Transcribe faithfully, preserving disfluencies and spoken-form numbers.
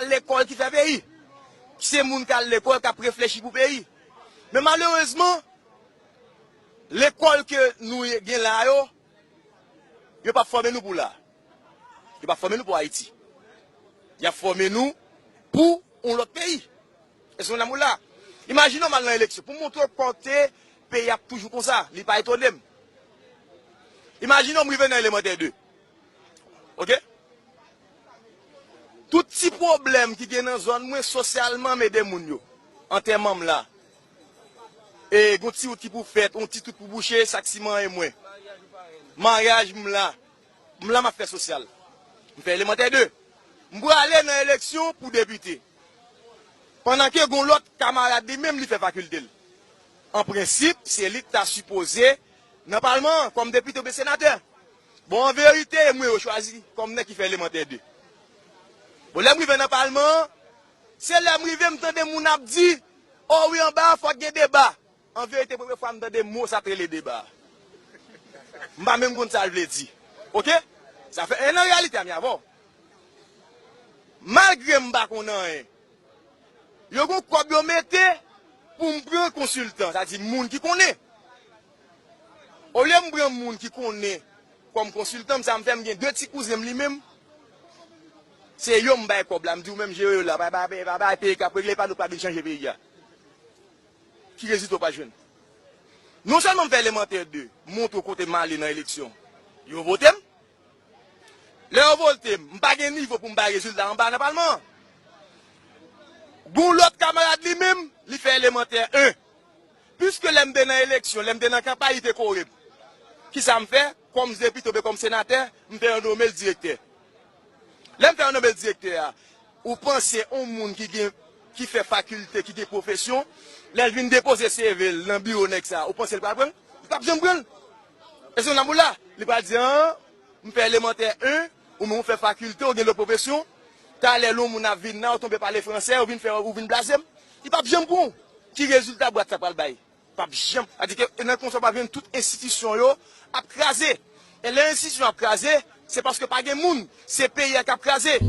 lekòl ki fè peyi. Se moun k al lekòl k ap reflechi pou peyi. Men malerezman, lekòl ke nou gen la yo, yo p ap fòme nou pou la. Yo p ap fòme nou pou Ayiti. Y ap fòme nou pou yon lòt peyi. Èske w nan moul la? Imajine w m al nan eleksyon. Pou m montre w kote peyi ap toujou konsa, li pa etone m. Imajine w m rive nan elemantè de. Oke? Tout ti pwoblèm ki gen nan zòn mwen, sosyalman, m ede moun yo. Antèman m la. E, gon ti wout ki pou fèt, yon ti tout pou bouche, sak siman e mwen. Maryaj m la. M la m ap fè sosyal. M fè elemantè de. M prale nan eleksyon pou depite. Pandan ke gon lòt kamarad li menm li fè fakilte l. An prensip, se li ki ta sipoze nan palman an kòm depite oubyen senatè. Bon, an verite, e mwen yo chwazi kòm nèg ki fè elemantè de. Bon, lè m rive nan palman an, se lè m rive m tande moun ap di, o wi, anba a fòk gen deba. An verite, premye fwa m tande mo sa t rele deba. M pa menm konn sa l vle di. Oke? Sa fè en an reyalite a, mi amor. Malgre m pa konn anyen, yo gon kòb yo mete pou m pran konsiltan, sa di moun ki konnen. Olye m pran moun ki konnen kòm konsiltan m, sa m fè m gen de ti kouzen m li menm. Se yo m bay kòb la, m di ou menm jere yo la, pa bay peyi k ap regle, pa nou pa vin chanje peyi a. Ki rezilta w pa jwenn? Non sèlman m fè elemantè de, m montre w kote m ale nan eleksyon. Yo vote m. Lè yo vote m, m pa gen nivo pou m bay rezilta anba nan palman an. Gon lòt kamarad li menm, li fè elemantè en. Piske lè m te nan eleksyon, lè m te nan kanpay, li te kore m. Kisa m fè? Kòm depite oubyen kòm senatè, m fè yo nome l direktè. Lè m fè yo nome l direktè a, ou panse yon moun ki gen, ki fè fakilte, ki gen pwofesyon, lè l vin depoze C V l nan biwo nèg sa, ou panse l pral pran l? Li p ap janm pran l. Èske w nan moul la? Li pral di, an, m fè elemantè en, ou menm ou fè fakilte, ou gen lòt pwofesyon, talè lè yon moun ap vin la, ou tonbe pale fransè, ou vin fè, ou vin blaze m. Li p ap janm pran w. Ki rezilta bwat sa pral bay? P ap janm. Sa di ke nan konsa w ap jwenn tout enstitisyon yo ap kraze. E lè enstitisyon ap kraze, se paske pa gen moun. Se peyi a k ap kraze.